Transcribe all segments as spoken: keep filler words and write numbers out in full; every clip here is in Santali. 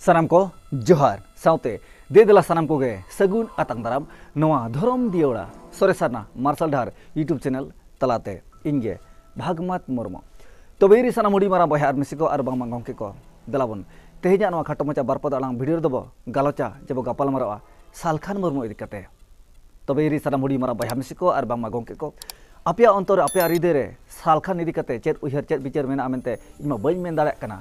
ᱥᱟᱱᱟᱢ ᱠᱚ ᱡᱚᱦᱟᱨ, ᱥᱟᱶᱛᱮ ᱫᱮ ᱫᱮᱞᱟ ᱥᱟᱱᱟᱢ ᱠᱚᱜᱮ ᱥᱟᱹᱜᱩᱱ ᱟᱛᱟᱝ ᱫᱟᱨᱟᱢ ᱱᱚᱣᱟ ᱫᱷᱚᱨᱚᱢ ᱫᱤᱭᱟᱹᱲᱟ ᱥᱚᱨᱮᱥᱟᱱᱟ ᱢᱟᱨᱥᱟᱞ ᱰᱟᱦᱟᱨ YouTube channel ᱛᱟᱞᱟᱛᱮ᱾ ᱤᱧ ᱜᱮ ᱵᱷᱟᱜᱽᱢᱟᱛ ᱢᱩᱨᱢᱩ᱾ ᱛᱚᱵᱮ ᱤᱧ ᱨᱮᱱ ᱥᱟᱱᱟᱢ ᱦᱩᱰᱤᱧ ᱢᱟᱨᱟᱝ ᱵᱚᱭᱦᱟ ᱟᱨ ᱢᱤᱥᱤ ᱠᱚ ᱟᱨ ᱵᱟᱝᱢᱟ ᱜᱚᱢᱠᱮ ᱠᱚ, ᱫᱮᱞᱟ ᱵᱚᱱ ᱛᱮᱦᱮᱧᱟᱜ ᱱᱚᱣᱟ ᱠᱷᱟᱴᱚ ᱢᱟᱪᱷᱟ ᱵᱟᱨ ᱯᱚᱫ ᱟᱲᱟᱝ video ᱨᱮᱫᱚ ᱵᱚ ᱜᱟᱞᱚᱪᱟ, ᱡᱮ ᱵᱚ ᱜᱟᱯᱟᱞ ᱢᱟᱨᱟᱣᱟ ᱥᱟᱞᱠᱷᱟᱱ ᱢᱩᱨᱢᱩ ᱤᱫᱤ ᱠᱟᱛᱮ᱾ ᱛᱚᱵᱮ ᱤᱧ ᱨᱮᱱ ᱥᱟᱱᱟᱢ ᱦᱩᱰᱤᱧ ᱢᱟᱨᱟᱝ ᱵᱚᱭᱦᱟ ᱢᱤᱥᱤ ᱠᱚ ᱟᱨ ᱵᱟᱝᱢᱟ ᱜᱚᱢᱠᱮ ᱠᱚ, ᱟᱯᱮᱭᱟᱜ ᱚᱱᱛᱚᱨ ᱨᱮ, ᱟᱯᱮᱭᱟᱜ ᱦᱨᱤᱫᱟᱹᱭ ᱨᱮ ᱥᱟᱞᱠᱷᱟᱱ ᱤᱫᱤ ᱠᱟᱛᱮ ᱪᱮᱫ ᱩᱭᱦᱟᱹᱨ, ᱪᱮᱫ ᱵᱤᱪᱟᱹᱨ ᱢᱮᱱᱟᱜᱼᱟ ᱢᱮᱱᱛᱮ ᱤᱧ ᱢᱟ ᱵᱟᱹᱧ ᱢᱮᱱ ᱫᱟᱲᱮᱭᱟᱜ ᱠᱟᱱᱟ,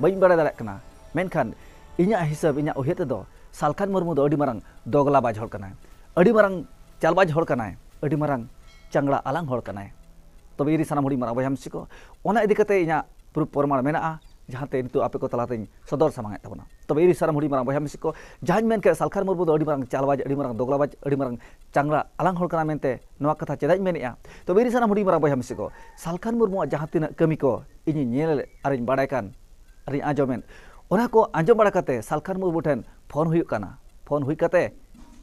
ᱵᱟᱹᱧ ᱵᱟᱲᱟᱭ ᱫᱟᱲᱮᱭᱟᱜ ᱠᱟᱱᱟ᱾ ᱢᱮᱱᱠᱷᱟᱱ ᱤᱧᱟᱹᱜ ᱦᱤᱥᱟᱹᱵ, ᱤᱧᱟᱹᱜ ᱩᱭᱦᱟᱹᱨ ᱛᱮᱫᱚ ᱥᱟᱞᱠᱷᱟᱱ ᱢᱩᱨᱢᱩ ᱫᱚ ᱟᱹᱰᱤ ᱢᱟᱨᱟᱝ ᱫᱚᱜᱽᱞᱟᱵᱟᱡᱽ ᱦᱚᱲ ᱠᱟᱱᱟᱭ, ᱟᱹᱰᱤ ᱢᱟᱨᱟᱝ ᱪᱟᱞᱵᱟᱡᱽ ᱦᱚᱲ ᱠᱟᱱᱟᱭ, ᱟᱹᱰᱤ ᱢᱟᱨᱟᱝ ᱪᱟᱝᱲᱟ ᱟᱞᱟᱝ ᱦᱚᱲ ᱠᱟᱱᱟᱭ᱾ ᱛᱚᱵᱮ ᱤᱧ ᱨᱮᱱ ᱥᱟᱱᱟᱢ ᱦᱩᱰᱤᱧ ᱢᱟᱨᱟᱝ ᱵᱚᱭᱦᱟ ᱢᱤᱥᱤ ᱠᱚ, ᱚᱱᱟ ᱤᱫᱤ ᱠᱟᱛᱮ ᱤᱧᱟᱹᱜ ᱯᱩᱨᱟᱹ ᱯᱨᱚᱢᱟᱱ ᱢᱮᱱᱟᱜᱼᱟ, ᱡᱟᱦᱟᱸᱛᱮ ᱱᱤᱛᱚᱜ ᱟᱯᱮ ᱠᱚ ᱛᱟᱞᱟᱛᱮᱧ ᱥᱚᱫᱚᱨ ᱥᱟᱢᱟᱝ ᱮᱫ ᱛᱟᱵᱚᱱᱟ᱾ ᱛᱚᱵᱮ ᱤᱧ ᱨᱮᱱ ᱥᱟᱱᱟᱢ ᱦᱩᱰᱤᱧ ᱢᱟᱨᱟᱝ ᱵᱚᱭᱦᱟ ᱢᱤᱥᱤ ᱠᱚ, ᱡᱟᱦᱟᱸᱧ ᱢᱮᱱ ᱠᱮᱫ ᱥᱟᱞᱠᱷᱟᱱ ᱢᱩᱨᱢᱩ ᱫᱚ ᱟᱹᱰᱤ ᱢᱟᱨᱟᱝ ᱪᱟᱞᱵᱟᱡᱽ, ᱟᱹᱰᱤ ᱢᱟᱨᱟᱝ ᱫᱚᱜᱽᱞᱟᱵᱟᱡᱽ, ᱟᱹᱰᱤ ᱢᱟᱨᱟᱝ ᱪᱟᱝᱲᱟ ᱟᱞᱟᱝ ᱦᱚᱲ ᱠᱟᱱᱟ ᱢᱮᱱᱛᱮ ᱱᱚᱣᱟ ᱠᱟᱛᱷᱟ ᱪᱮᱫᱟᱜ ᱤᱧ ᱢᱮᱱᱮᱫᱼᱟ? ᱛᱚᱵᱮ ᱤᱧ ᱨᱮᱱ ᱥᱟᱱᱟᱢ ᱦᱩᱰᱤᱧ ᱢᱟᱨᱟᱝ ᱵᱚᱭᱦᱟ ᱢᱤᱥᱤ ᱠᱚ, ᱥᱟᱞᱠᱷᱟᱱ ᱢᱩᱨᱢᱩᱣᱟᱜ ᱡᱟᱦᱟᱸ ᱛᱤᱱᱟᱹᱜ ᱠᱟᱹᱢᱤ ᱠᱚ ᱤᱧᱤᱧ ᱧᱮᱞ ᱟᱨᱤᱧ ᱵᱟᱲᱟᱭ ᱠᱟᱱ, ᱟᱨᱤᱧ ᱟᱸᱡᱚᱢᱮᱱ, ᱚᱱᱟ ᱠᱚ ᱟᱸᱡᱚᱢ ᱵᱟᱲᱟ ᱠᱟᱛᱮ ᱥᱟᱞᱠᱷᱟᱱ ᱢᱩᱨᱢᱩ ᱴᱷᱮᱱ ᱯᱷᱳᱱ ᱦᱩᱭᱩᱜ ᱠᱟᱱᱟ᱾ ᱯᱷᱳᱱ ᱦᱩᱭ ᱠᱟᱛᱮ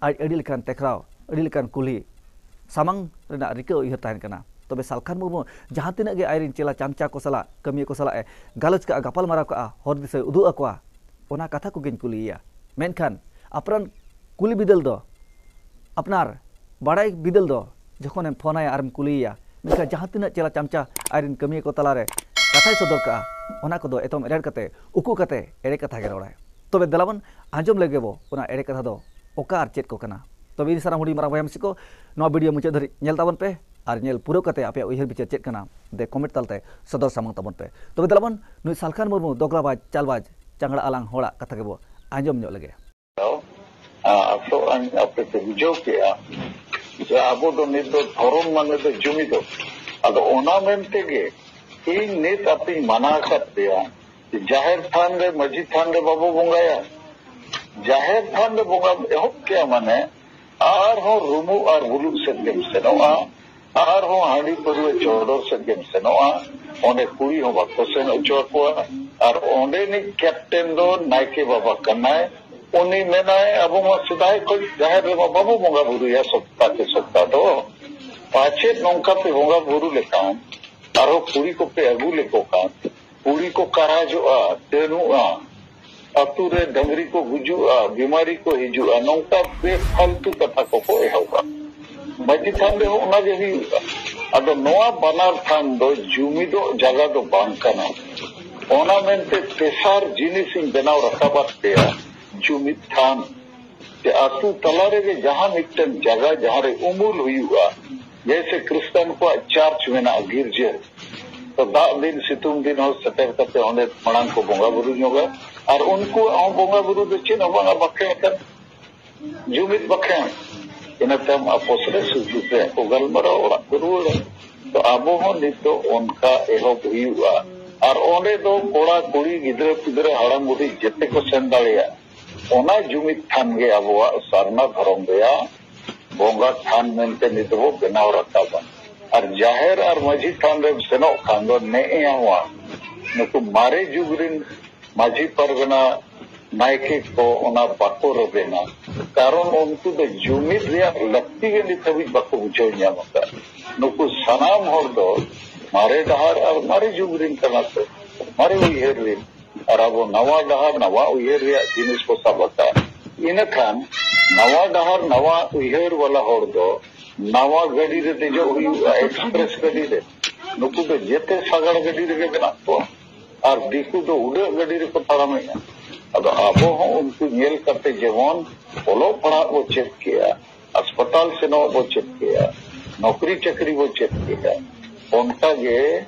ᱟᱡ ᱟᱹᱰᱤ ᱞᱮᱠᱟᱱ ᱴᱮᱠᱨᱟᱣ, ᱟᱹᱰᱤ ᱞᱮᱠᱟᱱ ᱠᱩᱞᱤ ᱥᱟᱢᱟᱝ ᱨᱮᱱᱟᱜ ᱨᱤᱠᱟᱹ ᱩᱭᱦᱟᱹᱨ ᱛᱟᱦᱮᱱ ᱠᱟᱱᱟ᱾ ᱛᱚᱵᱮ ᱥᱟᱞᱠᱷᱟᱱ ᱢᱩᱨᱢᱩ ᱡᱟᱦᱟᱸ ᱛᱤᱱᱟᱹᱜ ᱜᱮ ᱟᱡᱨᱮᱱ ᱪᱮᱞᱟ ᱪᱟᱢᱪᱟ ᱠᱚ ᱥᱟᱞᱟᱜ, ᱠᱟᱹᱢᱤᱭᱟᱹ ᱠᱚ ᱥᱟᱞᱟᱜ ᱮ ᱜᱟᱞᱚᱪ ᱠᱟᱜᱼᱟ, ᱜᱟᱯᱟᱞ ᱢᱟᱨᱟᱣ ᱠᱟᱜᱼᱟ, ᱦᱚᱨ ᱫᱤᱥᱟᱹᱭ ᱩᱫᱩᱜ ᱟᱠᱚᱣᱟ, ᱚᱱᱟ ᱠᱟᱛᱷᱟ ᱠᱚᱜᱮᱧ ᱠᱩᱞᱤᱭᱮᱭᱟ᱾ ᱢᱮᱱᱠᱷᱟᱱ ᱟᱯᱱᱟᱨ ᱠᱩᱞᱤ ᱵᱤᱫᱟᱹᱞ ᱫᱚ, ᱟᱯᱱᱟᱨ ᱵᱟᱲᱟᱭ ᱵᱤᱫᱟᱹᱞ ᱫᱚ, ᱡᱚᱠᱷᱚᱱᱮᱢ ᱯᱷᱳᱱᱟᱭᱟ ᱟᱨᱮᱢ ᱠᱩᱞᱤᱭᱮᱭᱟ, ᱢᱮᱱᱠᱷᱟᱱ ᱡᱟᱦᱟᱸ ᱛᱤᱱᱟᱹᱜ ᱪᱮᱞᱟ ᱪᱟᱢᱪᱟ ᱟᱡᱨᱮᱱ ᱠᱟᱹᱢᱤᱭᱟᱹ ᱠᱚ ᱛᱟᱞᱟᱨᱮ ᱠᱟᱛᱷᱟᱭ ᱥᱚᱫᱚᱨ ᱠᱟᱜᱼᱟ, ᱚᱱᱟ ᱠᱚᱫᱚ ᱮᱛᱚᱢ ᱮᱨᱮᱲ ᱠᱟᱛᱮ, ᱩᱠᱩ ᱠᱟᱛᱮ ᱮᱲᱮ ᱠᱟᱛᱷᱟ ᱜᱮ ᱨᱚᱲᱟᱭ᱾ ᱛᱚᱵᱮ ᱫᱮᱞᱟᱵᱚᱱ ᱟᱸᱡᱚᱢ ᱞᱮᱜᱮ ᱵᱚ ᱚᱱᱟ ᱮᱲᱮ ᱠᱟᱛᱷᱟ ᱫᱚ ᱚᱠᱟ ᱟᱨ ᱪᱮᱫ ᱠᱚ ᱠᱟᱱᱟ᱾ ᱛᱚᱵᱮ ᱤᱧ ᱥᱟᱱᱟᱢ ᱦᱩᱰᱤᱧ ᱢᱟᱨᱟᱝ ᱵᱚᱭᱦᱟ ᱢᱤᱥᱤ ᱠᱚ, ᱱᱚᱣᱟ video ᱢᱩᱪᱟᱹᱫ ᱫᱷᱟᱹᱨᱤᱡ ᱧᱮᱞ ᱛᱟᱵᱚᱱ ᱯᱮ ᱟᱨ ᱧᱮᱞ ᱯᱩᱨᱟᱹᱣ ᱠᱟᱛᱮ ᱟᱯᱮᱭᱟᱜ ᱩᱭᱦᱟᱹᱨ ᱵᱤᱪᱟᱹᱨ ᱪᱮᱫ ᱠᱟᱱᱟ, ᱫᱮ comment ᱛᱟᱞᱟᱛᱮ ᱥᱚᱫᱚᱨ ᱥᱟᱢᱟᱝ ᱛᱟᱵᱚᱱ ᱯᱮ᱾ ᱛᱚᱵᱮ ᱫᱮᱞᱟᱵᱚᱱ ᱱᱩᱭ ᱥᱟᱞᱠᱷᱟᱱ ᱢᱩᱨᱢᱩ ᱫᱚᱜᱽᱞᱟᱵᱟᱡᱽ, ᱪᱟᱞᱵᱟᱡᱽ, ᱪᱟᱝᱲᱟ ᱟᱞᱟᱝ ᱦᱚᱲᱟᱜ ᱠᱟᱛᱷᱟ ᱜᱮᱵᱚ ᱟᱸᱡᱚᱢ ᱧᱚᱜ ᱞᱮᱜᱮ᱾ ᱟᱥᱚᱜ ᱟᱹᱧ ᱟᱯᱮ ᱯᱮ ᱵᱩᱡᱷᱟᱹᱣ ᱠᱮᱜᱼᱟ ᱡᱮ ᱟᱵᱚ ᱫᱚ ᱱᱤᱛ ᱫᱚ ᱫᱷᱚᱨᱚᱢ ᱢᱟᱱᱮ ᱫᱚ ᱡᱩᱢᱤᱫᱚᱜ᱾ ᱟᱫᱚ ᱚᱱᱟ ᱢᱮᱱ ᱛᱮᱜᱮ ᱤᱧ ᱱᱤᱛ ᱟᱯᱮᱧ ᱢᱟᱱᱟ ᱟᱠᱟᱫ ᱯᱮᱭᱟ ᱡᱮ ᱡᱟᱦᱮᱨ ᱛᱷᱟᱱ ᱨᱮ, ᱢᱟᱹᱡᱷᱤ ᱛᱷᱟᱱ ᱨᱮ ᱵᱟᱵᱚ ᱵᱚᱸᱜᱟᱭᱟ᱾ ᱡᱟᱦᱮᱨ ᱛᱷᱟᱱ ᱨᱮ ᱵᱚᱸᱜᱟ ᱮᱦᱚᱵ ᱠᱮᱜᱼᱟ ᱢᱟᱱᱮ ᱟᱨᱦᱚᱸ ᱨᱩᱢᱩᱜ ᱟᱨ ᱵᱩᱞᱩᱜ ᱥᱮᱫ ᱜᱮᱢ ᱥᱮᱱᱚᱜᱼᱟ, ᱟᱨᱦᱚᱸ ᱦᱟᱺᱰᱤ ᱯᱟᱹᱨᱣᱟᱹ ᱪᱚᱰᱚᱨ ᱥᱮᱫ ᱜᱮᱢ ᱥᱮᱱᱚᱜᱼᱟ᱾ ᱚᱸᱰᱮ ᱠᱩᱲᱤ ᱦᱚᱸ ᱵᱟᱠᱚ ᱥᱮᱱ ᱦᱚᱪᱚ ᱟᱠᱚᱣᱟ᱾ ᱟᱨ ᱚᱸᱰᱮᱱᱤᱡ captain ᱫᱚ ᱱᱟᱭᱠᱮ ᱵᱟᱵᱟ ᱠᱟᱱᱟᱭ᱾ ᱩᱱᱤ ᱢᱮᱱᱟᱭ, "ᱟᱵᱚ ᱢᱟ ᱥᱮᱫᱟᱭ ᱠᱷᱚᱱ ᱡᱟᱦᱮᱨ ᱨᱮᱢᱟ ᱵᱟᱵᱚ ᱵᱚᱸᱜᱟ ᱵᱩᱨᱩᱭᱟ ᱥᱚᱯᱛᱟ ᱠᱮ ᱥᱚᱯᱛᱟ ᱫᱚ᱾ ᱯᱟᱪᱮᱫ ᱱᱚᱝᱠᱟ ᱯᱮ ᱵᱚᱸᱜᱟ ᱵᱩᱨᱩ ᱞᱮᱠᱷᱟᱱ ᱟᱨᱦᱚᱸ ᱠᱩᱲᱤ ᱠᱚᱯᱮ ᱟᱹᱜᱩ ᱞᱮᱠᱚ ᱠᱷᱟᱱ ᱠᱩᱲᱤ ᱠᱚ ᱠᱟᱨᱟᱡᱚᱜᱼᱟ, ᱰᱟᱹᱱᱩᱜᱼᱟ, ᱟᱹᱛᱩ ᱨᱮ ᱰᱟᱹᱝᱨᱤ ᱠᱚ ᱜᱩᱡᱩᱜᱼᱟ, ᱵᱤᱢᱟᱨᱤ ᱠᱚ ᱦᱤᱡᱩᱜᱼᱟ, ᱱᱚᱝᱠᱟ ᱵᱮᱯᱷᱟᱞᱛᱩ ᱠᱟᱛᱷᱟ ᱠᱚᱠᱚ ᱮᱦᱚᱵᱟ᱾ ᱢᱟᱹᱡᱷᱤ ᱛᱷᱟᱱ ᱨᱮᱦᱚᱸ ᱚᱱᱟᱜᱮ ᱦᱩᱭᱩᱜᱼᱟ᱾ ᱟᱫᱚ ᱱᱚᱣᱟ ᱵᱟᱱᱟᱨ ᱛᱷᱟᱱ ᱫᱚ ᱡᱩᱢᱤᱫᱚᱜ ᱡᱟᱭᱜᱟ ᱫᱚ ᱵᱟᱝ ᱠᱟᱱᱟ᱾ ᱚᱱᱟ ᱢᱮᱱᱛᱮ ᱛᱮᱥᱟᱨ ᱡᱤᱱᱤᱥ ᱤᱧ ᱵᱮᱱᱟᱣ ᱨᱟᱠᱟᱵ ᱟᱫ ᱯᱮᱭᱟ, ᱡᱩᱢᱤᱫ ᱛᱷᱟᱱ᱾ ᱡᱮ ᱟᱹᱛᱩ ᱛᱟᱞᱟ ᱨᱮᱜᱮ ᱡᱟᱦᱟᱸ ᱢᱤᱫᱴᱮᱱ ᱡᱟᱭᱜᱟ ᱡᱟᱦᱟᱸ ᱨᱮ ᱩᱢᱩᱞ ᱦᱩᱭᱩᱜᱼᱟ, ᱡᱮᱭᱥᱮ ᱠᱷᱨᱤᱥᱴᱟᱱ ᱠᱚᱣᱟᱜ ᱪᱟᱨᱪ ᱢᱮᱱᱟᱜᱼᱟ, ᱜᱤᱨᱡᱟᱹ, ᱛᱚ ᱫᱟᱜ ᱫᱤᱱ ᱥᱤᱛᱩᱝ ᱫᱤᱱ ᱦᱚᱸ ᱥᱮᱴᱮᱨ ᱠᱟᱛᱮ ᱚᱸᱰᱮ ᱢᱟᱲᱟᱝ ᱠᱚ ᱵᱚᱸᱜᱟ ᱵᱩᱨᱩ ᱧᱚᱜᱟ᱾ ᱟᱨ ᱩᱱᱠᱩᱣᱟᱜ ᱦᱚᱸ ᱵᱚᱸᱜᱟ ᱵᱩᱨᱩ ᱫᱚ ᱪᱮᱫ ᱦᱚᱸ ᱵᱟᱝᱟ, ᱵᱟᱠᱷᱮᱬ ᱠᱟᱱ, ᱡᱩᱢᱤᱫ ᱵᱟᱠᱷᱮᱬ᱾ ᱤᱱᱟᱹ ᱛᱟᱭᱚᱢ ᱟᱯᱚᱥ ᱨᱮ ᱥᱩᱠ ᱫᱩᱠ ᱨᱮᱭᱟᱜ ᱠᱚ ᱜᱟᱞᱢᱟᱨᱟᱣᱟ, ᱚᱲᱟᱜ ᱠᱚ ᱨᱩᱣᱟᱹᱲᱟ᱾ ᱛᱚ ᱟᱵᱚ ᱦᱚᱸ ᱱᱤᱛ ᱫᱚ ᱚᱱᱠᱟ ᱮᱦᱚᱵ ᱦᱩᱭᱩᱜᱼᱟ᱾ ᱟᱨ ᱚᱸᱰᱮ ᱫᱚ ᱠᱚᱲᱟ ᱠᱩᱲᱤ, ᱜᱤᱫᱽᱨᱟᱹ ᱯᱤᱫᱽᱨᱟᱹ, ᱦᱟᱲᱟᱢ ᱵᱩᱰᱷᱤ ᱡᱮᱛᱮ ᱠᱚ ᱥᱮᱱ ᱫᱟᱲᱮᱭᱟᱜᱼᱟ᱾ ᱚᱱᱟ ᱡᱩᱢᱤᱫ ᱛᱷᱟᱱ ᱜᱮ ᱟᱵᱚᱣᱟᱜ ᱥᱟᱨᱱᱟ ᱫᱷᱚᱨᱚᱢ ᱨᱮᱭᱟᱜ ᱵᱚᱸᱜᱟ ᱛᱷᱟᱱ ᱢᱮᱱᱛᱮ ᱱᱤᱛ ᱵᱚ ᱵᱮᱱᱟᱣ ᱨᱟᱠᱟᱵᱟ᱾ ᱟᱨ ᱡᱟᱦᱮᱨ ᱟᱨ ᱢᱟᱹᱡᱷᱤ ᱛᱷᱟᱱ ᱨᱮᱢ ᱥᱮᱱᱚᱜ ᱠᱷᱟᱱ ᱫᱚ ᱱᱮᱜᱼᱮ ᱱᱚᱣᱟ ᱱᱩᱠᱩ ᱢᱟᱨᱮ ᱡᱩᱜᱽ ᱨᱮᱱ ᱢᱟᱹᱡᱷᱤ ᱯᱟᱨᱜᱟᱱᱟ ᱱᱟᱭᱠᱮ ᱠᱚ ᱚᱱᱟ ᱵᱟᱠᱚ ᱨᱮᱵᱮᱱᱟ᱾ ᱠᱟᱨᱚᱱ ᱩᱱᱠᱩ ᱫᱚ ᱡᱩᱢᱤᱫ ᱨᱮᱭᱟᱜ ᱞᱟᱹᱠᱛᱤ ᱜᱮ ᱱᱤᱛ ᱦᱟᱹᱵᱤᱡ ᱵᱟᱠᱚ ᱵᱩᱡᱷᱟᱹᱣ ᱧᱟᱢ ᱟᱠᱟᱫ᱾ ᱱᱩᱠᱩ ᱥᱟᱱᱟᱢ ᱦᱚᱲ ᱫᱚ ᱢᱟᱨᱮ ᱰᱟᱦᱟᱨ ᱟᱨ ᱢᱟᱨᱮ ᱡᱩᱜᱽ ᱨᱮᱱ ᱠᱟᱱᱟ ᱠᱚ, ᱢᱟᱨᱮ ᱩᱭᱦᱟᱹᱨ ᱨᱮᱱ᱾ ᱟᱨ ᱟᱵᱚ ᱱᱟᱣᱟ ᱰᱟᱦᱟᱨ, ᱱᱟᱣᱟ ᱩᱭᱦᱟᱹᱨ ᱨᱮᱭᱟᱜ ᱡᱤᱱᱤᱥ ᱵᱚ ᱥᱟᱵ ᱟᱠᱟᱫ᱾ ᱤᱱᱟᱹᱠᱷᱟᱱ ᱱᱟᱣᱟ ᱰᱟᱦᱟᱨ, ᱱᱟᱣᱟ ᱩᱭᱦᱟᱹᱨ ᱵᱟᱞᱟ ᱦᱚᱲ ᱫᱚ ᱱᱟᱣᱟ ᱜᱟᱹᱰᱤ ᱨᱮ ᱫᱮᱡᱚᱜ ᱦᱩᱭᱩᱜᱼᱟ, ᱮᱠᱥᱯᱨᱮᱥ ᱜᱟᱹᱰᱤ ᱨᱮ᱾ ᱱᱩᱠᱩ ᱫᱚ ᱡᱮᱛᱮ ᱥᱟᱜᱟᱲ ᱜᱟᱹᱰᱤ ᱨᱮᱜᱮ ᱢᱮᱱᱟᱜ ᱠᱚᱣᱟ᱾ ᱟᱨ ᱫᱤᱠᱩ ᱫᱚ ᱩᱰᱟᱹᱜ ᱜᱟᱹᱰᱤ ᱨᱮᱠᱚ ᱛᱟᱲᱟᱢᱮᱜᱼᱟ᱾ ᱟᱫᱚ ᱟᱵᱚ ᱦᱚᱸ ᱩᱱᱠᱩ ᱧᱮᱞ ᱠᱟᱛᱮ ᱡᱮᱢᱚᱱ ᱚᱞᱚᱜ ᱯᱟᱲᱦᱟᱜ ᱵᱚ ᱪᱮᱫ ᱠᱮᱜᱼᱟ, ᱦᱟᱥᱯᱟᱛᱟᱞ ᱥᱮᱱᱚᱜ ᱵᱚ ᱪᱮᱫ ᱠᱮᱜᱼᱟ, ᱱᱚᱠᱨᱤ ᱪᱟᱹᱠᱨᱤ ᱵᱚ ᱪᱮᱫ ᱠᱮᱜᱼᱟ, ᱚᱱᱠᱟ ᱜᱮ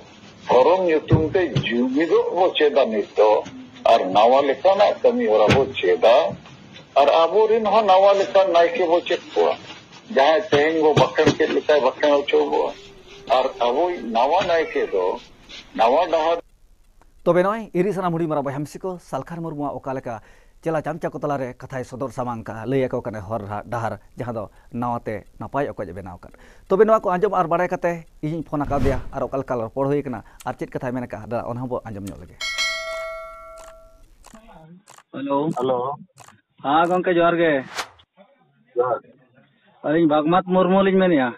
ᱫᱷᱚᱨᱚᱢ ᱧᱩᱛᱩᱢ ᱛᱮ ᱡᱩᱢᱤᱫᱚᱜ ᱵᱚ ᱪᱮᱫᱟ ᱱᱤᱛ ᱫᱚ, ᱟᱨ ᱱᱟᱣᱟ ᱞᱮᱠᱟᱱᱟᱜ ᱠᱟᱹᱢᱤ ᱦᱚᱨᱟ ᱵᱚ ᱪᱮᱫᱟ, ᱟᱨ ᱟᱵᱚᱨᱮᱱ ᱦᱚᱸ ᱱᱟᱣᱟ ᱞᱮᱠᱟᱱ ᱱᱟᱭᱠᱮ ᱵᱚ ᱪᱮᱫ ᱠᱚᱣᱟ, ᱡᱟᱦᱟᱸᱭ ᱛᱮᱦᱮᱧ ᱵᱚ ᱵᱟᱠᱷᱮᱬ ᱠᱮᱫ ᱞᱮᱠᱟᱭ ᱵᱟᱠᱷᱮᱬ ᱦᱚᱪᱚ ᱵᱚᱣᱟ, ᱟᱨ ᱟᱵᱚᱭᱤᱡ ᱱᱟᱣᱟ ᱱᱟᱭᱠᱮ ᱫᱚ ᱱᱟᱣᱟ ᱰᱟᱦᱟᱨ᱾ ᱛᱚᱵᱮ ᱱᱚᱜᱼᱚᱭ ᱤᱨᱤ ᱥᱟᱱᱟᱢ ᱦᱩᱰᱤᱧ ᱢᱟᱨᱟᱝ ᱵᱚᱭᱦᱟ ᱢᱤᱥᱤ ᱠᱚ, ᱥᱟᱞᱠᱷᱟᱱ ᱢᱩᱨᱢᱩᱣᱟᱜ ᱚᱠᱟ ᱞᱮᱠᱟ ᱪᱮᱞᱟ ᱪᱟᱢᱪᱟ ᱠᱚ ᱛᱟᱞᱟᱨᱮ ᱠᱟᱛᱷᱟᱭ ᱥᱚᱫᱚᱨ ᱥᱟᱢᱟᱝ ᱠᱟᱜᱼᱟ, ᱞᱟᱹᱭ ᱟᱠᱚ ᱠᱟᱱᱟᱭ ᱦᱚᱨ ᱰᱟᱦᱟᱨ, ᱡᱟᱦᱟᱸ ᱫᱚ ᱱᱟᱣᱟ ᱛᱮ ᱱᱟᱯᱟᱭ ᱚᱠᱚᱡ ᱮ ᱵᱮᱱᱟᱣ ᱟᱠᱟᱫ᱾ ᱛᱚᱵᱮ ᱱᱚᱣᱟ ᱠᱚ ᱟᱸᱡᱚᱢ ᱟᱨ ᱵᱟᱲᱟᱭ ᱠᱟᱛᱮ ᱤᱧᱤᱧ ᱯᱷᱳᱱ ᱟᱠᱟᱫᱮᱭᱟ ᱟᱨ ᱚᱠᱟ ᱞᱮᱠᱟ ᱨᱚᱯᱚᱲ ᱦᱩᱭ ᱟᱠᱟᱱᱟ ᱟᱨ ᱪᱮᱫ ᱠᱟᱛᱷᱟᱭ ᱢᱮᱱ ᱟᱠᱟᱫᱼᱟ, ᱫᱟ, ᱚᱱᱟ ᱦᱚᱸᱵᱚ ᱟᱸᱡᱚᱢ ᱧᱚᱜ ᱞᱮᱜᱮ᱾ ᱦᱮᱞᱳ᱾ ᱦᱮᱞᱳ᱾ ᱦᱮᱸ ᱜᱚᱢᱠᱮ, ᱡᱚᱦᱟᱨ ᱜᱮ᱾ ᱡᱚᱦᱟᱨ᱾ ᱟᱹᱞᱤᱧ ᱵᱷᱟᱜᱽᱢᱟᱛ ᱢᱩᱨᱢᱩ ᱞᱤᱧ ᱢᱮᱱᱮᱫᱼᱟ᱾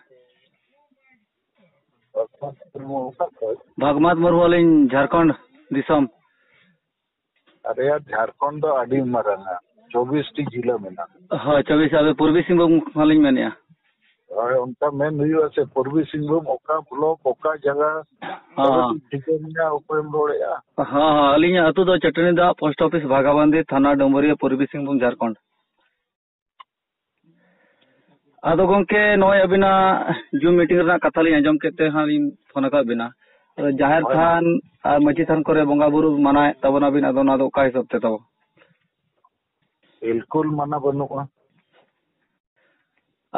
ᱵᱷᱟᱜᱽᱢᱟᱛ ᱢᱩᱨᱢᱩ, ᱚᱠᱟ ᱠᱷᱚᱡ? ᱵᱷᱟᱜᱽᱢᱟᱛ ᱢᱩᱨᱢᱩ, ᱟᱹᱞᱤᱧ ᱡᱷᱟᱲᱠᱷᱚᱸᱰ ᱫᱤᱥᱚᱢ᱾ ᱟᱨᱮ ᱭᱟᱨ, ᱡᱷᱟᱲᱠᱷᱚᱸᱰ ᱫᱚ ᱟᱹᱰᱤ ᱢᱟᱨᱟᱝᱟ, ᱪᱚᱵᱵᱤᱥ ᱴᱤ ᱡᱤᱞᱟᱹ ᱢᱮᱱᱟᱜᱼᱟ᱾ ᱦᱳᱭ, ᱪᱚᱵᱵᱤᱥ, ᱟᱵᱮ ᱯᱩᱨᱵᱤ ᱥᱤᱝᱵᱷᱩᱢ ᱠᱷᱚᱱ ᱞᱤᱧ ᱢᱮᱱᱮᱫᱼᱟ᱾ ᱦᱳᱭ, ᱚᱱᱠᱟ ᱢᱮᱱ ᱦᱩᱭᱩᱜᱼᱟ ᱥᱮ, ᱯᱩᱨᱵᱤ ᱥᱤᱝᱵᱷᱩᱢ ᱚᱠᱟ ᱵᱞᱚᱠ, ᱚᱠᱟ ᱡᱟᱭᱜᱟ, ᱦᱚᱸ᱾ ᱛᱚᱵᱮ ᱛᱚ ᱴᱷᱤᱠᱟᱹᱱ ᱜᱮᱭᱟ ᱚᱠᱚᱭᱮᱢ ᱨᱚᱲᱮᱫᱼᱟ᱾ ᱦᱚᱸ, ᱦᱚᱸ, ᱟᱹᱞᱤᱧᱟᱜ ᱟᱹᱛᱩ ᱫᱚ ᱪᱟᱹᱴᱟᱹᱱᱤ ᱫᱟᱜ, ᱯᱳᱥᱴ ᱚᱯᱷᱤᱥ ᱵᱷᱟᱜᱟᱵᱟᱱᱫᱤ, ᱛᱷᱟᱱᱟ ᱰᱩᱢᱩᱨᱤᱭᱟᱹ, ᱯᱩᱨᱵᱤ ᱥᱤᱝᱵᱷᱩᱢ, ᱡᱷᱟᱲᱠᱷᱚᱸᱰ᱾ ᱟᱫᱚ ᱜᱚᱢᱠᱮ, ᱱᱚᱜᱼᱚᱭ ᱟᱹᱵᱤᱱᱟᱜ ᱡᱩᱢ ᱢᱤᱴᱤᱝ ᱨᱮᱱᱟᱜ ᱠᱟᱛᱷᱟ ᱞᱤᱧ ᱟᱸᱡᱚᱢ ᱠᱮᱫ ᱛᱮ ᱦᱟᱸᱜ ᱞᱤᱧ ᱯᱷᱳᱱ ᱟᱠᱟᱫ ᱵᱤᱱᱟ᱾ ᱟᱫᱚ ᱡᱟᱦᱮᱨ ᱦᱳᱭ᱾ ᱛᱷᱟᱱ ᱟᱨ ᱢᱟᱹᱡᱷᱤ ᱛᱷᱟᱱ ᱠᱚᱨᱮ ᱵᱚᱸᱜᱟ ᱵᱩᱨᱩ ᱢᱟᱱᱟᱣᱮᱫ ᱛᱟᱵᱚᱱᱟᱵᱤᱱ, ᱟᱫᱚ ᱚᱱᱟ ᱫᱚ ᱚᱠᱟ ᱦᱤᱥᱟᱹᱵ ᱛᱮ ᱛᱟᱵᱚ? ᱵᱤᱞᱠᱩᱞ ᱢᱟᱱᱟ ᱵᱟᱹᱱᱩᱜᱼᱟ᱾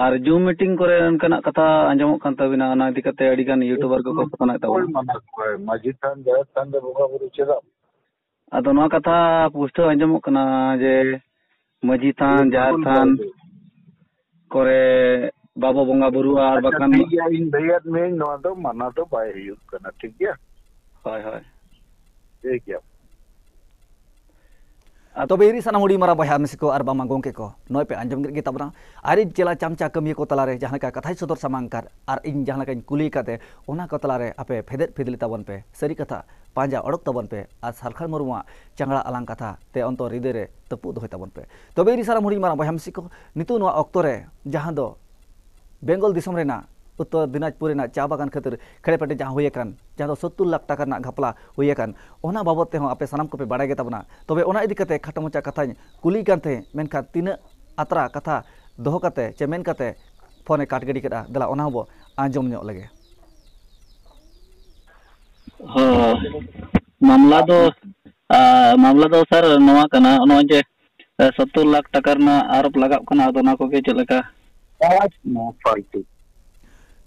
ᱟᱨ ᱡᱩᱢ ᱢᱤᱴᱤᱝ ᱠᱚᱨᱮ ᱚᱱᱠᱟᱱᱟᱜ ᱠᱟᱛᱷᱟ ᱟᱸᱡᱚᱢᱚᱜ ᱠᱟᱱ ᱛᱟᱵᱤᱱᱟ, ᱚᱱᱟ ᱤᱫᱤ ᱠᱟᱛᱮ ᱟᱹᱰᱤ ᱜᱟᱱ ᱭᱩᱴᱩᱵᱟᱨ ᱠᱚᱠᱚ ᱯᱷᱳᱱᱮᱫ ᱛᱟᱵᱚᱱᱟ᱾ ᱚᱠᱚᱭ ᱢᱟᱱᱟ ᱠᱚᱣᱟᱭ? ᱢᱟᱹᱡᱷᱤ ᱛᱷᱟᱱ, ᱡᱟᱦᱮᱨ ᱛᱷᱟᱱ ᱨᱮ ᱵᱚᱸᱜᱟ ᱵᱩᱨᱩ ᱪᱮᱫᱟᱜ? ᱟᱫᱚ ᱱᱚᱣᱟ ᱠᱟᱛᱷᱟ ᱯᱩᱥᱴᱟᱹᱣ ᱟᱸᱡᱚᱢᱚᱜ ᱠᱟᱱᱟ ᱡᱮ ᱢᱟᱹᱡᱷᱤ ᱛᱷᱟᱱ, ᱡᱟᱦᱮᱨ ᱵᱤᱞᱠᱩᱞ ᱛᱷᱟᱱ ᱵᱟᱭ ᱦᱩᱭᱩᱜ᱾ ᱠᱚᱨᱮ ᱵᱟᱵᱚ ᱵᱚᱸᱜᱟ ᱵᱩᱨᱩᱜᱼᱟ, ᱟᱨ ᱟᱪᱪᱷᱟ, ᱵᱟᱠᱷᱟᱱ ᱴᱷᱤᱠ ᱜᱮᱭᱟ, ᱤᱧ ᱞᱟᱹᱭᱟᱫ ᱢᱤᱭᱟᱹᱧ, ᱱᱚᱣᱟ ᱫᱚ ᱢᱟᱱᱟ ᱫᱚ ᱵᱟᱭ ᱦᱩᱭᱩᱜ ᱠᱟᱱᱟ, ᱴᱷᱤᱠ ᱜᱮᱭᱟ? ᱦᱳᱭ, ᱦᱳᱭ᱾ ᱴᱷᱤᱠ ᱜᱮᱭᱟ᱾ ᱟᱨ ᱛᱚᱵᱮ ᱤᱧ ᱥᱟᱱᱟᱢ ᱦᱩᱰᱤᱧ ᱢᱟᱨᱟᱝ ᱵᱚᱭᱦᱟ ᱢᱤᱥᱤ ᱠᱚ ᱟᱨ ᱵᱟᱝᱢᱟ ᱜᱚᱢᱠᱮ ᱠᱚ, ᱱᱚᱜᱼᱚᱭ ᱯᱮ ᱟᱸᱡᱚᱢ ᱠᱮᱫ ᱜᱮ ᱛᱟᱵᱚᱱᱟ, ᱟᱨ ᱤᱧ ᱪᱮᱞᱟ ᱪᱟᱢᱪᱟ ᱠᱟᱹᱢᱤᱭᱟᱹ ᱠᱚ ᱛᱟᱞᱟᱨᱮ ᱡᱟᱦᱟᱸ ᱞᱮᱠᱟ ᱠᱟᱛᱷᱟᱧ ᱥᱚᱫᱚᱨ ᱥᱟᱢᱟᱝ ᱟᱠᱟᱫ ᱟᱨ ᱤᱧ ᱡᱟᱦᱟᱸ ᱞᱮᱠᱟᱧ ᱠᱩᱞᱤ ᱟᱠᱟᱫ ᱛᱮ, ᱚᱱᱟ ᱠᱚ ᱛᱟᱞᱟᱨᱮ ᱟᱯᱮ ᱯᱷᱮᱫᱮᱫ ᱯᱷᱤᱫᱞᱤ ᱛᱟᱵᱚᱱ ᱯᱮ, ᱥᱟᱹᱨᱤ ᱠᱟᱛᱷᱟ ᱯᱟᱸᱡᱟ ᱚᱰᱚᱠ ᱛᱟᱵᱚᱱ ᱯᱮ ᱟᱨ ᱥᱟᱞᱠᱷᱟᱱ ᱢᱩᱨᱢᱩᱣᱟᱜ ᱪᱟᱝᱲᱟ ᱟᱞᱟᱝ ᱠᱟᱛᱷᱟ ᱛᱮ ᱚᱱᱛᱚᱨ ᱦᱨᱤᱫᱟᱹᱭ ᱨᱮ ᱛᱟᱹᱯᱩᱜ ᱫᱚᱦᱚᱭ ᱛᱟᱵᱚᱱ ᱯᱮ᱾ ᱛᱚᱵᱮ ᱤᱧ ᱥᱟᱱᱟᱢ ᱦᱩᱰᱤᱧ ᱢᱟᱨᱟᱝ ᱵᱚᱭᱦᱟ ᱢᱤᱥᱤ ᱠᱚ, ᱱᱤᱛᱚᱜ ᱱᱚᱣᱟ ᱚᱠᱛᱚ ᱨᱮ ᱡᱟᱦᱟᱸ ᱫᱚ ᱵᱮᱝᱜᱚᱞ ᱫᱤᱥᱚᱢ ᱨᱮᱱᱟᱜ ᱩᱛᱛᱚᱨ ᱫᱤᱱᱟᱡᱽᱯᱩᱨ ᱨᱮᱱᱟᱜ ᱪᱟ ᱵᱟᱜᱟᱱ ᱠᱷᱟᱹᱛᱤᱨ ᱠᱷᱮᱲᱮ ᱯᱮᱴᱮ ᱡᱟᱦᱟᱸ ᱦᱩᱭ ᱟᱠᱟᱱ, ᱡᱟᱦᱟᱸ ᱫᱚ ᱥᱚᱛᱛᱚᱨ ᱞᱟᱠᱷ ᱴᱟᱠᱟ ᱨᱮᱱᱟᱜ ᱜᱷᱟᱯᱞᱟ ᱦᱩᱭ ᱟᱠᱟᱱ, ᱚᱱᱟ ᱵᱟᱵᱚᱫ ᱛᱮᱦᱚᱸ ᱟᱯᱮ ᱥᱟᱱᱟᱢ ᱠᱚᱯᱮ ᱵᱟᱲᱟᱭ ᱜᱮ ᱛᱟᱵᱚᱱᱟ᱾ ᱛᱚᱵᱮ ᱚᱱᱟ ᱤᱫᱤ ᱠᱟᱛᱮ ᱠᱷᱟᱴᱚ ᱢᱟᱪᱷᱟ ᱠᱟᱛᱷᱟᱧ ᱠᱩᱞᱤᱭᱮ ᱠᱟᱱ ᱛᱟᱦᱮᱸᱫ, ᱢᱮᱱᱠᱷᱟᱱ ᱛᱤᱱᱟᱹᱜ ᱟᱛᱨᱟ ᱠᱟᱛᱷᱟ ᱫᱚᱦᱚ ᱠᱟᱛᱮ ᱪᱮ ᱢᱮᱱ ᱠᱟᱛᱮ ᱯᱷᱳᱱᱮ ᱠᱟᱴ ᱜᱤᱰᱤ ᱠᱮᱫᱼᱟ᱾ ᱫᱮᱞᱟ ᱚᱱᱟ ᱦᱚᱸᱵᱚ ᱟᱸᱡᱚᱢ ᱧᱚᱜ ᱞᱮᱜᱮ᱾ ᱦᱚᱸ, ᱢᱟᱢᱞᱟ ᱫᱚ, ᱟ, ᱢᱟᱢᱞᱟ ᱫᱚ ᱥᱟᱨ ᱱᱚᱣᱟ ᱠᱟᱱᱟ, ᱱᱚᱜᱼᱚᱭ ᱡᱮ, ᱮ, ᱥᱚᱛᱛᱚᱨ ᱞᱟᱠᱷ ᱴᱟᱠᱟ ᱨᱮᱱᱟᱜ ᱟᱨᱳᱯ ᱞᱟᱜᱟᱜ ᱠᱟᱱᱟ, ᱟᱫᱚ ᱚᱱᱟ ᱠᱚᱜᱮ ᱪᱮᱫ ᱞᱮᱠᱟ? ᱯᱷᱟᱞᱛᱩ᱾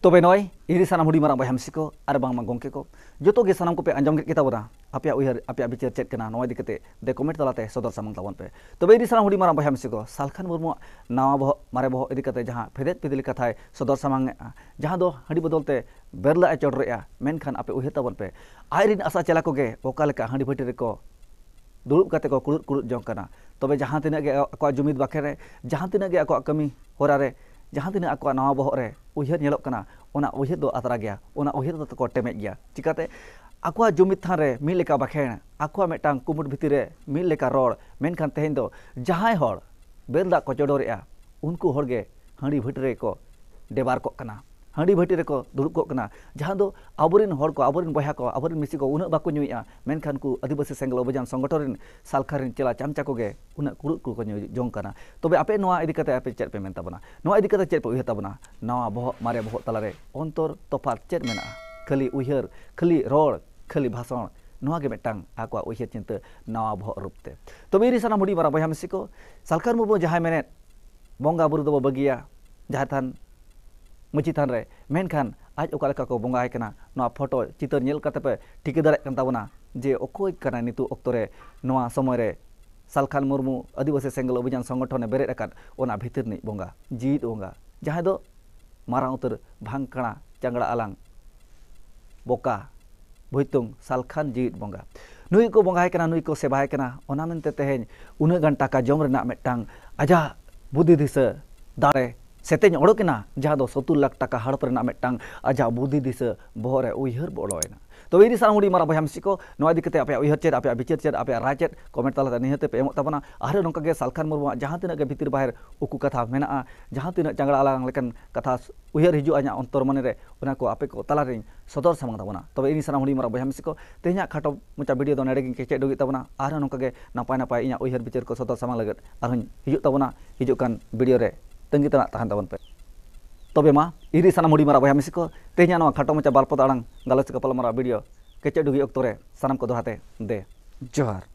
ᱛᱚᱵᱮ ᱱᱚᱜᱼᱚᱭ ᱤᱧ ᱥᱟᱱᱟᱢ ᱦᱩᱰᱤᱧ ᱢᱟᱨᱟᱝ ᱵᱚᱭᱦᱟ ᱢᱤᱥᱤ ᱠᱚ ᱟᱨ ᱵᱟᱝᱢᱟ ᱜᱚᱢᱠᱮ ᱠᱚ, ᱡᱚᱛᱚ ᱜᱮ ᱥᱟᱱᱟᱢ ᱠᱚᱯᱮ ᱟᱸᱡᱚᱢ ᱠᱮᱫ ᱜᱮ ᱛᱟᱵᱚᱱᱟ, ᱟᱯᱮᱭᱟᱜ ᱩᱭᱦᱟᱹᱨ, ᱟᱯᱮᱭᱟᱜ ᱵᱤᱪᱟᱹᱨ ᱪᱮᱫ ᱠᱟᱱᱟ, ᱱᱚᱣᱟ ᱤᱫᱤ ᱠᱟᱛᱮ ᱫᱮ ᱠᱚᱢᱮᱱᱴ ᱛᱟᱞᱟᱛᱮ ᱥᱚᱫᱚᱨ ᱥᱟᱢᱟᱝ ᱛᱟᱵᱚᱱ ᱯᱮ᱾ ᱛᱚᱵᱮ ᱤᱧ ᱥᱟᱱᱟᱢ ᱦᱩᱰᱤᱧ ᱢᱟᱨᱟᱝ ᱵᱚᱭᱦᱟ ᱢᱤᱥᱤ ᱠᱚ, ᱥᱟᱞᱠᱷᱟᱱ ᱢᱩᱨᱢᱩᱣᱟᱜ ᱱᱟᱣᱟ ᱵᱚᱦᱚᱜ ᱢᱟᱨᱮ ᱵᱚᱦᱚᱜ ᱤᱫᱤ ᱠᱟᱛᱮ ᱡᱟᱦᱟᱸ ᱯᱷᱮᱫᱮᱫ ᱯᱷᱮᱫᱮᱞᱤ ᱠᱟᱛᱷᱟᱭ ᱥᱚᱫᱚᱨ ᱥᱟᱢᱟᱝ ᱮᱫᱼᱟ, ᱡᱟᱦᱟᱸ ᱫᱚ ᱦᱟᱺᱰᱤ ᱵᱚᱫᱚᱞ ᱛᱮ ᱵᱮᱨᱞᱟ ᱮ ᱪᱚᱰᱚᱨᱮᱜᱼᱟ, ᱢᱮᱱᱠᱷᱟᱱ ᱟᱯᱮ ᱩᱭᱦᱟᱹᱨ ᱛᱟᱵᱚᱱ ᱯᱮ, ᱟᱡ ᱨᱤᱱ ᱟᱥᱟ ᱪᱮᱞᱟ ᱠᱚᱜᱮ ᱚᱠᱟ ᱞᱮᱠᱟ ᱦᱟᱺᱰᱤ ᱵᱷᱟᱹᱴᱤ ᱨᱮᱠᱚ ᱫᱩᱲᱩᱵ ᱠᱟᱛᱮ ᱠᱚ ᱠᱩᱲᱩᱫ ᱠᱩᱲᱩᱫ ᱡᱚᱝ ᱠᱟᱱᱟ᱾ ᱛᱚᱵᱮ ᱡᱟᱦᱟᱸ ᱛᱤᱱᱟᱹᱜ ᱜᱮ ᱟᱠᱚᱣᱟᱜ ᱡᱩᱢᱤᱫ ᱵᱟᱠᱷᱮᱲ ᱨᱮ, ᱡᱟᱦᱟᱸ ᱛᱤᱱᱟᱹᱜ ᱜᱮ ᱟᱠᱚᱣᱟᱜ ᱠᱟᱹᱢᱤ ᱦᱚᱨᱟ ᱨᱮ, ᱡᱟᱦᱟᱸ ᱛᱤᱱᱟᱹᱜ ᱟᱠᱚᱣᱟᱜ ᱱᱟᱣᱟ ᱵᱚᱦᱚᱜ ᱨᱮ ᱩᱭᱦᱟᱹᱨ ᱧᱮᱞᱚᱜ ᱠᱟᱱᱟ, ᱚᱱᱟ ᱩᱭᱦᱟᱹᱨ ᱫᱚ ᱟᱛᱨᱟ ᱜᱮᱭᱟ, ᱚᱱᱟ ᱩᱭᱦᱟᱹᱨ ᱫᱚ ᱛᱟᱠᱚ ᱴᱮᱢᱮᱡ ᱜᱮᱭᱟ᱾ ᱪᱤᱠᱟᱹᱛᱮ? ᱟᱠᱚᱣᱟᱜ ᱡᱩᱢᱤᱫ ᱛᱷᱟᱱ ᱨᱮ ᱢᱤᱫ ᱞᱮᱠᱟ ᱵᱟᱠᱷᱮᱬ, ᱟᱠᱚᱣᱟᱜ ᱢᱤᱫᱴᱟᱝ ᱠᱩᱢᱩᱴ ᱵᱷᱤᱛᱤᱨ ᱨᱮ ᱢᱤᱫ ᱞᱮᱠᱟ ᱨᱚᱲ, ᱢᱮᱱᱠᱷᱟᱱ ᱛᱮᱦᱮᱧ ᱫᱚ ᱡᱟᱦᱟᱸᱭ ᱦᱚᱲ ᱵᱮᱨᱮᱞ ᱫᱟᱜ ᱠᱚ ᱪᱚᱰᱚᱨᱮᱜᱼᱟ, ᱩᱱᱠᱩ ᱦᱚᱲ ᱜᱮ ᱦᱟᱺᱰᱤ ᱵᱷᱟᱹᱴᱤ ᱨᱮᱠᱚ ᱰᱮᱵᱟᱨ ᱠᱚᱜ ᱠᱟᱱᱟ, ᱦᱟᱺᱰᱤ ᱵᱷᱟᱹᱴᱤ ᱨᱮᱠᱚ ᱫᱩᱲᱩᱵ ᱠᱚᱜ ᱠᱟᱱᱟ, ᱡᱟᱦᱟᱸ ᱫᱚ ᱟᱵᱚᱨᱮᱱ ᱦᱚᱲ ᱠᱚ, ᱟᱵᱚᱨᱮᱱ ᱵᱚᱭᱦᱟ ᱠᱚ, ᱟᱵᱚᱨᱮᱱ ᱢᱤᱥᱤ ᱠᱚ ᱩᱱᱟᱹᱜ ᱵᱟᱠᱚ ᱧᱩᱭᱮᱫᱼᱟ, ᱢᱮᱱᱠᱷᱟᱱ ᱠᱚ ᱟᱹᱫᱤᱵᱟᱹᱥᱤ ᱥᱮᱸᱜᱮᱞ ᱚᱵᱷᱤᱡᱟᱱ ᱥᱚᱝᱜᱚᱴᱷᱚᱱ ᱨᱮᱱ ᱥᱟᱞᱠᱷᱟᱱ ᱨᱮᱱ ᱪᱮᱞᱟ ᱪᱟᱢᱪᱟ ᱠᱚᱜᱮ ᱩᱱᱟᱹᱜ ᱠᱩᱲᱩᱫ ᱠᱚᱠᱚ ᱧᱩ ᱡᱚᱝ ᱠᱟᱱᱟ᱾ ᱛᱚᱵᱮ ᱟᱯᱮ ᱱᱚᱣᱟ ᱤᱫᱤ ᱠᱟᱛᱮ ᱟᱯᱮ ᱪᱮᱫ ᱯᱮ ᱢᱮᱱ ᱛᱟᱵᱚᱱᱟ? ᱱᱚᱣᱟ ᱤᱫᱤ ᱠᱟᱛᱮ ᱪᱮᱫ ᱯᱮ ᱩᱭᱦᱟᱹᱨ ᱛᱟᱵᱚᱱᱟ? ᱱᱟᱣᱟ ᱵᱚᱦᱚᱜ ᱢᱟᱨᱮ ᱵᱚᱦᱚᱜ ᱛᱟᱞᱟᱨᱮ ᱚᱱᱛᱚᱨ ᱛᱚᱯᱷᱟᱛ ᱪᱮᱫ ᱢᱮᱱᱟᱜᱼᱟ? ᱠᱷᱟᱹᱞᱤ ᱩᱭᱦᱟᱹᱨ, ᱠᱷᱟᱹᱞᱤ ᱨᱚᱲ, ᱠᱷᱟᱹᱞᱤ ᱵᱷᱟᱥᱚᱱ, ᱱᱚᱣᱟ ᱜᱮ ᱢᱤᱫᱴᱟᱝ ᱟᱠᱚᱣᱟᱜ ᱩᱭᱦᱟᱹᱨ ᱪᱤᱱᱛᱟᱹ ᱱᱟᱣᱟ ᱵᱚᱦᱚᱜ ᱨᱩᱯ ᱛᱮ᱾ ᱛᱚᱵᱮ ᱤᱧ ᱥᱟᱱᱟᱢ ᱦᱩᱰᱤᱧ ᱢᱟᱨᱟᱝ ᱵᱚᱭᱦᱟ ᱢᱤᱥᱤ ᱠᱚ, ᱥᱟᱞᱠᱷᱟᱱ ᱢᱩᱨᱢᱩ ᱡᱟᱦᱟᱸᱭ ᱢᱮᱱᱮᱫ, ᱵᱚᱸᱜᱟ ᱵᱩᱨᱩ ᱫᱚᱵᱚ ᱵᱟᱹᱜᱤᱭᱟ, ᱡᱟᱦᱮᱨ ᱛᱷᱟᱱ, ᱢᱟᱹᱡᱷᱤ ᱛᱷᱟᱱ ᱨᱮ, ᱢᱮᱱᱠᱷᱟᱱ ᱟᱡ ᱚᱠᱟ ᱞᱮᱠᱟ ᱠᱚ ᱵᱚᱸᱜᱟ ᱟᱭ ᱠᱟᱱᱟ, ᱱᱚᱣᱟ ᱯᱷᱳᱴᱳ ᱪᱤᱛᱟᱹᱨ ᱧᱮᱞ ᱠᱟᱛᱮ ᱯᱮ ᱴᱷᱤᱠᱟᱹ ᱫᱟᱲᱮᱭᱟᱜ ᱠᱟᱱ ᱛᱟᱵᱚᱱᱟ ᱡᱮ ᱚᱠᱚᱭ ᱠᱟᱱᱟᱭ ᱱᱤᱛᱚᱜ ᱚᱠᱛᱚ ᱨᱮ ᱱᱚᱣᱟ ᱥᱚᱢᱚᱭ ᱨᱮ ᱥᱟᱞᱠᱷᱟᱱ ᱢᱩᱨᱢᱩ ᱟᱹᱫᱤᱵᱟᱹᱥᱤ ᱥᱮᱸᱜᱮᱞ ᱚᱵᱷᱤᱡᱟᱱ ᱥᱚᱝᱜᱚᱴᱷᱚᱱᱮ ᱵᱮᱨᱮᱫ ᱟᱠᱟᱫ ᱚᱱᱟ ᱵᱷᱤᱛᱤᱨ ᱨᱤᱱᱤᱡ ᱵᱚᱸᱜᱟ, ᱡᱤᱣᱤᱫ ᱵᱚᱸᱜᱟ, ᱡᱟᱦᱟᱸᱭ ᱫᱚ ᱢᱟᱨᱟᱝ ᱩᱛᱟᱹᱨ ᱵᱷᱟᱝᱠᱲᱟ ᱪᱟᱝᱜᱲᱟ ᱟᱞᱟᱝ ᱵᱚᱠᱟ ᱵᱷᱩᱭᱛᱩᱝ ᱥᱟᱞᱠᱷᱟᱱ ᱡᱤᱣᱤᱫ ᱵᱚᱸᱜᱟ᱾ ᱱᱩᱭ ᱠᱚ ᱵᱚᱸᱜᱟᱭ ᱠᱟᱱᱟ, ᱱᱩᱭ ᱠᱚ ᱥᱮᱵᱟᱭ ᱠᱟᱱᱟ, ᱚᱱᱟ ᱢᱮᱱᱛᱮ ᱛᱮᱦᱮᱧ ᱩᱱᱟᱹᱜ ᱜᱟᱱ ᱴᱟᱠᱟ ᱡᱚᱢ ᱨᱮᱱᱟᱜ ᱢᱤᱫᱴᱟᱝ ᱟᱡᱟᱜ ᱵᱩᱫᱷᱤ ᱫᱤᱥᱟᱹ ᱫᱟᱲᱮ ᱥᱮᱛᱮᱧ ᱚᱰᱚᱠ ᱮᱱᱟ, ᱡᱟᱦᱟᱸ ᱫᱚ ᱥᱚᱛᱛᱩᱨ ᱞᱟᱠᱷ ᱴᱟᱠᱟ ᱦᱟᱲᱚᱯ ᱨᱮᱱᱟᱜ ᱢᱤᱫᱴᱟᱝ ᱟᱡᱟᱜ ᱵᱩᱫᱷᱤ ᱫᱤᱥᱟᱹ ᱵᱚᱦᱚᱜ ᱨᱮ ᱩᱭᱦᱟᱹᱨ ᱵᱚᱞᱚᱭᱮᱱᱟ᱾ ᱛᱚᱵᱮ ᱤᱧ ᱥᱟᱱᱟᱢ ᱦᱩᱰᱤᱧ ᱢᱟᱨᱟᱝ ᱵᱚᱭᱦᱟ ᱢᱤᱥᱤ ᱠᱚ, ᱱᱚᱣᱟ ᱤᱫᱤ ᱠᱟᱛᱮ ᱟᱯᱮᱭᱟᱜ ᱩᱭᱦᱟᱹᱨ ᱪᱮᱫ, ᱟᱯᱮᱭᱟᱜ ᱵᱤᱪᱟᱹᱨ ᱪᱮᱫ, ᱟᱯᱮᱭᱟᱜ ᱨᱟᱭ ᱪᱮᱫ, ᱠᱚᱢᱮᱱᱴ ᱛᱟᱞᱟᱛᱮ ᱱᱤᱦᱟᱹᱛ ᱯᱮ ᱮᱢᱚᱜ ᱛᱟᱵᱚᱱᱟ᱾ ᱟᱨᱦᱚᱸ ᱱᱚᱝᱠᱟ ᱜᱮ ᱥᱟᱞᱠᱷᱟᱱ ᱢᱩᱨᱢᱩᱣᱟᱜ ᱡᱟᱦᱟᱸ ᱛᱤᱱᱟᱹᱜ ᱜᱮ ᱵᱷᱤᱛᱤᱨ ᱵᱟᱦᱮᱨ ᱩᱠᱩ ᱠᱟᱛᱷᱟ ᱢᱮᱱᱟᱜᱼᱟ, ᱡᱟᱦᱟᱸ ᱛᱤᱱᱟᱹᱜ ᱪᱟᱝᱜᱲᱟ ᱟᱞᱟᱝ ᱞᱮᱠᱟᱱ ᱠᱟᱛᱷᱟ ᱩᱭᱦᱟᱹᱨ ᱦᱤᱡᱩᱜᱼᱟ ᱤᱧᱟᱹᱜ ᱚᱱᱛᱚᱨ ᱢᱚᱱᱮ ᱨᱮ, ᱚᱱᱟ ᱠᱚ ᱟᱯᱮ ᱠᱚ ᱛᱟᱞᱟᱨᱤᱧ ᱥᱚᱫᱚᱨ ᱥᱟᱢᱟᱝ ᱛᱟᱵᱚᱱᱟ᱾ ᱛᱚᱵᱮ ᱤᱧ ᱥᱟᱱᱟᱢ ᱦᱩᱰᱤᱧ ᱢᱟᱨᱟᱝ ᱵᱚᱭᱦᱟ ᱢᱤᱥᱤ ᱠᱚ, ᱛᱮᱦᱮᱧᱟᱜ ᱠᱷᱟᱴᱚ ᱢᱚᱪᱟ ᱵᱷᱤᱰᱤᱭᱳ ᱫᱚ ᱱᱚᱰᱮ ᱜᱤᱧ ᱠᱮᱪᱮᱫ ᱰᱩᱜᱤ ᱛᱟᱵᱚᱱᱟ᱾ ᱟᱨᱦᱚᱸ ᱱᱚᱝᱠᱟ ᱜᱮ ᱱᱟᱯᱟᱭ ᱱᱟᱯᱟᱭ ᱤᱧᱟᱹᱜ ᱩᱭᱦᱟᱹᱨ ᱵᱤᱪᱟᱹᱨ ᱠᱚ ᱥᱚᱫᱚᱨ ᱥᱟᱢᱟᱝ ᱞᱟᱹᱜᱤᱫ ᱟᱨᱦᱚᱸᱧ ᱦᱤᱡᱩᱜ ᱛᱟᱵᱚᱱᱟ ᱦᱤᱡᱩᱜ ᱠᱟᱱ ᱵᱷᱤᱰᱤᱭᱳ ᱨᱮ᱾ ᱛᱟᱺᱜᱤ ᱛᱟᱲᱟᱜ ᱛᱟᱦᱮᱱ ᱛᱟᱵᱚᱱ ᱯᱮ᱾ ᱛᱚᱵᱮ ᱢᱟ, ᱤᱧ ᱨᱤᱱ ᱥᱟᱱᱟᱢ ᱦᱩᱰᱤᱧ ᱢᱟᱨᱟᱝ ᱵᱚᱭᱦᱟ ᱢᱤᱥᱤ ᱠᱚ, ᱛᱮᱦᱮᱧᱟᱜ ᱱᱚᱣᱟ ᱠᱷᱟᱴᱚ ᱢᱚᱪᱟ ᱵᱟᱨ ᱯᱚᱫ ᱟᱲᱟᱝ ᱜᱟᱞᱚᱪ ᱜᱟᱯᱟᱞᱢᱟᱨᱟᱣ ᱵᱷᱤᱰᱤᱭᱳ ᱠᱮᱪᱮᱫ ᱰᱩᱜᱤ ᱚᱠᱛᱚ ᱨᱮ ᱥᱟᱱᱟᱢ ᱠᱚ ᱫᱚᱦᱲᱟ ᱛᱮ ᱫᱮ ᱡᱚᱦᱟᱨ᱾